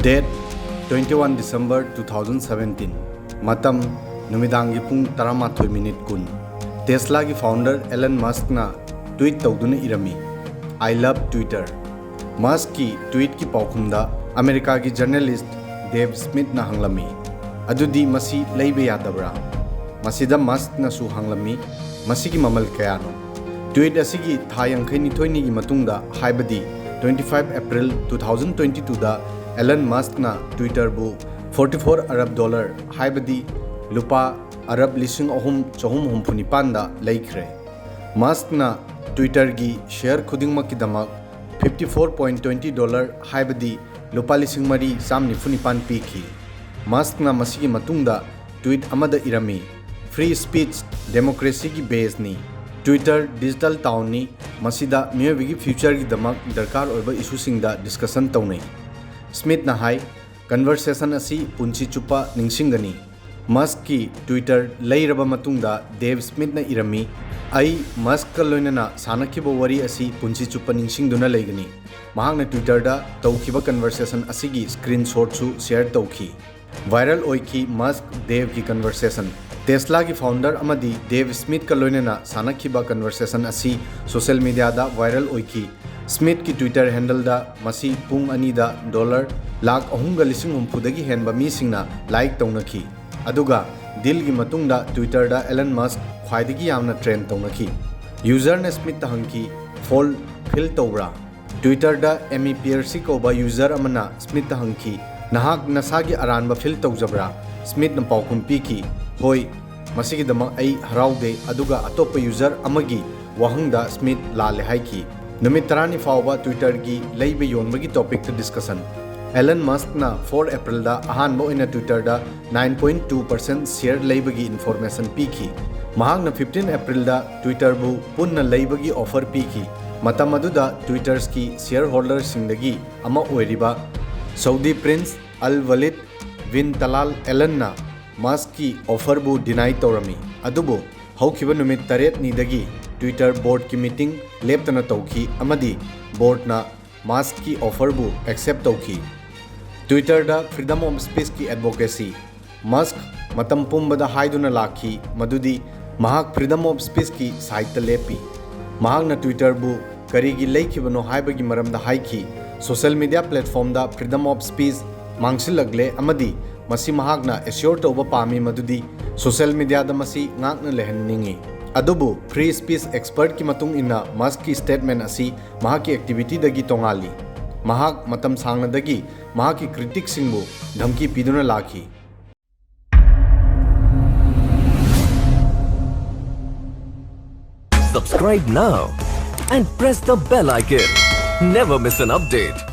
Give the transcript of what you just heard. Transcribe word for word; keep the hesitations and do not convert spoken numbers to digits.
Date twenty one December two thousand seventeen. ꯃꯇꯝ ꯅꯨꯃꯤꯗꯥꯡꯒꯤ ꯄꯨꯡ ꯇꯔꯥꯃꯥꯊꯣꯏ ꯃꯤꯅꯤꯠ ꯀꯨꯟ꯫ ꯇꯦꯁꯂꯥꯒꯤ ꯐꯥꯎꯟꯗꯔ ꯑꯦꯂꯟ ꯃꯁꯛꯅ ꯇ꯭ꯋꯤꯠ ꯇꯧꯗꯨꯅ ꯏꯔꯝꯃꯤ, "I love Twitter." ꯃꯁꯛꯀꯤ ꯇ꯭ꯋꯤꯠꯀꯤ ꯄꯥꯎꯈꯨꯝꯗ ꯑꯃꯦꯔꯤꯀꯥꯒꯤ ꯖꯔꯅꯦꯂꯤꯁ ꯗꯦꯕ ꯁ꯭ꯃꯤꯠꯅ ꯍꯪꯂꯝꯃꯤ, "ꯑꯗꯨꯗꯤ ꯃꯁꯤ ꯂꯩꯕ ꯌꯥꯗꯕ꯭ꯔꯥ? ꯃꯁꯤꯗ ꯃꯁꯛꯅꯁꯨ ꯍꯪꯂꯝꯃꯤ, "ꯃꯁꯤꯒꯤ ꯃꯃꯜ ꯀꯌꯥꯅꯣ?" ꯇ꯭ꯋꯤꯠ ꯑꯁꯤꯒꯤ ꯊꯥ ꯌꯥꯡꯈꯩ ꯅꯤꯊꯣꯏꯅꯤꯒꯤ ꯃꯇꯨꯡꯗ, ꯍꯥꯏꯕꯗꯤ twenty five April two thousand twenty twoꯗ ꯑꯦꯂꯟ ꯃꯁꯛꯅ ꯇ꯭ꯋꯤꯇꯔꯕꯨ forty four ꯑꯔꯕ ꯗꯣꯂꯔ, ꯍꯥꯏꯕꯗꯤ ꯂꯨꯄꯥ ꯑꯔꯕ ꯂꯤꯁꯤꯡ ꯑꯍꯨꯝ ꯆꯍꯨꯝ ꯍꯨꯝꯐꯨ ꯅꯤꯄꯥꯟꯗ ꯂꯩꯈ꯭ꯔꯦ꯫ ꯃꯁꯛꯅ ꯇ꯭ꯋꯤꯇꯔꯒꯤ ꯁꯦꯌꯔ ꯈꯨꯗꯤꯡꯃꯛꯀꯤꯗꯃꯛ fifty four point twenty dollar, ꯍꯥꯏꯕꯗꯤ ꯂꯨꯄꯥ ꯂꯤꯁꯤꯡ ꯃꯔꯤ ꯆꯥꯝ ꯅꯤꯐꯨ ꯅꯤꯄꯥꯟ ꯄꯤꯈꯤ꯫ ꯃꯁꯛꯅ ꯃꯁꯤꯒꯤ ꯃꯇꯨꯡꯗ ꯇ꯭ꯋꯤꯠ ꯑꯃꯗ ꯏꯔꯝꯃꯤ, "Free speech democracyꯒꯤ baseꯅꯤ꯫ Twitter digital townꯅꯤ꯫ ꯃꯁꯤꯗ ꯃꯤꯑꯣꯏꯕꯒꯤ futureꯒꯤꯗꯃꯛ ꯗꯔꯀꯥꯔ ꯑꯣꯏꯕ issueꯁꯤꯡꯗ discussion ꯇꯧꯅꯩ꯫" ꯁ꯭ꯃꯤꯠꯅ ꯍꯥꯏ, "Conversation ꯑꯁꯤ ꯄꯨꯟꯁꯤ ꯆꯨꯞꯄ ꯅꯤꯡꯁꯤꯡꯒꯅꯤ꯫" ꯃꯁꯛꯀꯤ ꯇ꯭ꯋꯤꯇꯔ ꯂꯩꯔꯕ ꯃꯇꯨꯡꯗ ꯗꯦꯕ ꯁ꯭ꯃꯤꯠꯅ ꯏꯔꯝꯃꯤ, "ꯑꯩ ꯃꯁꯛꯀ ꯂꯣꯏꯅꯅ ꯁꯥꯟꯅꯈꯤꯕ ꯋꯥꯔꯤ ꯑꯁꯤ ꯄꯨꯟꯁꯤ ꯆꯨꯞꯄ ꯅꯤꯡꯁꯤꯡꯗꯨꯅ ꯂꯩꯒꯅꯤ꯫" ꯃꯍꯥꯛꯅ ꯇ꯭ꯋꯤꯇꯔꯗ ꯇꯧꯈꯤꯕ conversation ꯑꯁꯤꯒꯤ screenshotꯁꯨ share ꯇꯧꯈꯤ꯫ Viral ꯑꯣꯏꯈꯤ ꯃꯁꯛ ꯗꯦꯕꯒꯤ conversation꯫ ꯇꯦꯁꯂꯥꯒꯤ ꯐꯥꯎꯟꯗꯔ ꯑꯃꯗꯤ ꯗꯦꯕ ꯁ꯭ꯃꯤꯠꯀ ꯂꯣꯏꯅꯅ ꯁꯥꯟꯅꯈꯤꯕ conversation ꯑꯁꯤ social mediaꯗ viral ꯑꯣꯏꯈꯤ꯫ ꯁ꯭ꯃꯤꯠꯀꯤ ꯇ꯭ꯋꯤꯇꯔ handleꯗ ꯃꯁꯤ ꯄꯨꯡ ꯑꯅꯤꯗ ꯗꯣꯂꯔ ꯂꯥꯈ ꯑꯍꯨꯝꯒ ꯂꯤꯁꯤꯡ ꯍꯨꯝꯐꯨꯗꯒꯤ ꯍꯦꯟꯕ ꯃꯤꯁꯤꯡꯅ like ꯇꯧꯅꯈꯤ꯫ ꯑꯗꯨꯒ dealꯒꯤ ꯃꯇꯨꯡꯗ ꯇ꯭ꯋꯤꯇꯔꯗ ꯑꯦꯂꯟ ꯃꯁꯛ ꯈ꯭ꯋꯥꯏꯗꯒꯤ ꯌꯥꯝꯅ trend ꯇꯧꯅꯈꯤ꯫ Userꯅ ꯁ꯭ꯃꯤꯠꯇ ꯍꯪꯈꯤ, "Fool feel ꯇꯧꯕ꯭ꯔꯥ?" ꯇ꯭ꯋꯤꯇꯔꯗ ꯑꯦꯃꯤ ꯄꯤꯌꯔꯁꯤ ꯀꯧꯕ user ꯑꯃꯅ ꯁ꯭ꯃꯤꯠꯇ ꯍꯪꯈꯤ, "ꯅꯍꯥꯛ ꯅꯁꯥꯒꯤ ꯑꯔꯥꯟꯕ feel ꯇꯧꯖꯕ꯭ꯔꯥ?" ꯁ꯭ꯃꯤꯠꯅ ꯄꯥꯎꯈꯨꯝ ꯄꯤꯈꯤ, "ꯍꯣꯏ, ꯃꯁꯤꯒꯤꯗꯃꯛ ꯑꯩ ꯍꯔꯥꯎꯗꯦ꯫" ꯑꯗꯨꯒ ꯑꯇꯣꯞꯄ user ꯑꯃꯒꯤ ꯋꯥꯍꯪꯗ ꯁ꯭ꯃꯤꯠ ꯂꯥꯜꯂꯦ ꯍꯥꯏꯈꯤ꯫ ꯅꯨꯃꯤꯠ ꯇꯔꯥꯅꯤ ꯐꯥꯎꯕ ꯇ꯭ꯋꯤꯇꯔꯒꯤ ꯂꯩꯕ ꯌꯣꯟꯕꯒꯤ topicꯇ discussion꯫ ꯑꯦꯂꯟ ꯃꯁꯛꯅ four Aprilꯗ ꯑꯍꯥꯟꯕ ꯑꯣꯏꯅ ꯇ꯭ꯋꯤꯇꯔꯗ nine point two percent share ꯂꯩꯕꯒꯤ information ꯄꯤꯈꯤ꯫ ꯃꯍꯥꯛꯅ fifteen Aprilꯗ ꯇ꯭ꯋꯤꯇꯔꯕꯨ ꯄꯨꯟꯅ ꯂꯩꯕꯒꯤ offer ꯄꯤꯈꯤ꯫ ꯃꯇꯝ ꯑꯗꯨꯗ ꯇ꯭ꯋꯤꯇꯔꯁꯀꯤ shareholderꯁꯤꯡꯗꯒꯤ ꯑꯃ ꯑꯣꯏꯔꯤꯕ ꯁꯧꯗꯤ ꯄ꯭ꯔꯤꯟꯁ ꯑꯜ ꯋꯂꯤꯗ ꯕꯤꯟ ꯇꯂꯥꯜ ꯑꯦꯂꯟꯅ ꯃꯁꯛꯀꯤ offerꯕꯨ deny ꯇꯧꯔꯝꯃꯤ꯫ ꯑꯗꯨꯕꯨ ꯍꯧꯈꯤꯕ ꯅꯨꯃꯤꯠ ꯇꯔꯦꯠꯅꯤꯗꯒꯤ ꯇ꯭ꯋꯤꯇꯔ boardꯀꯤ meeting ꯂꯦꯞꯇꯅ ꯇꯧꯈꯤ ꯑꯃꯗꯤ boardꯅ ꯃꯁꯛꯀꯤ offerꯕꯨ accept ꯇꯧꯈꯤ꯫ Twitter-ꯗ freedom of speech-ꯀꯤ advocacy꯫ ꯃꯁ꯭ꯛ ꯃꯇꯝ ꯄꯨꯝꯕꯗ ꯍꯥꯏꯗꯨꯅ ꯂꯥꯛꯈꯤ ꯃꯗꯨꯗꯤ ꯃꯍꯥꯛ freedom of speech-ꯀꯤ side-ꯇ ꯂꯦꯞꯄꯤ꯫ ꯃꯍꯥꯛꯅ Twitter-ꯕꯨ ꯀꯔꯤꯒꯤ ꯂꯩꯈꯤꯕꯅꯣ ꯍꯥꯏꯕꯒꯤ ꯃꯔꯝꯗ ꯍꯥꯏꯈꯤ, "Social media platform-ꯗ freedom of speech ꯃꯥꯡꯁꯤꯜꯂꯛꯂꯦ ꯑꯃꯗꯤ ꯃꯁꯤ ꯃꯍꯥꯛꯅ assure ꯇꯧꯕ ꯄꯥꯝꯃꯤ ꯃꯗꯨꯗꯤ social media-ꯗ ꯃꯁꯤ ꯉꯥꯛꯅ ꯂꯩꯍꯟꯅꯤꯡꯏ"꯫ ꯑꯗꯨꯕꯨ free speech expert-ꯀꯤ ꯃꯇꯨꯡ ꯏꯟꯅ ꯃꯁ꯭ꯛꯀꯤ statement ꯑꯁꯤ ꯃꯍꯥꯛꯀꯤ activity-ꯗꯒꯤ ꯇꯣꯉꯥꯜꯂꯤ꯫ ꯃꯍꯥꯛ ꯃꯇꯝ ꯁꯥꯡꯅꯗꯒꯤ ꯃꯍꯥꯛꯀꯤ critic-ꯁꯤꯡꯕꯨ ꯙꯝꯀꯤ ꯄꯤꯗꯨꯅ ꯂꯥꯛꯈꯤ꯫ Subscribe now and press the bell icon. Never miss an update.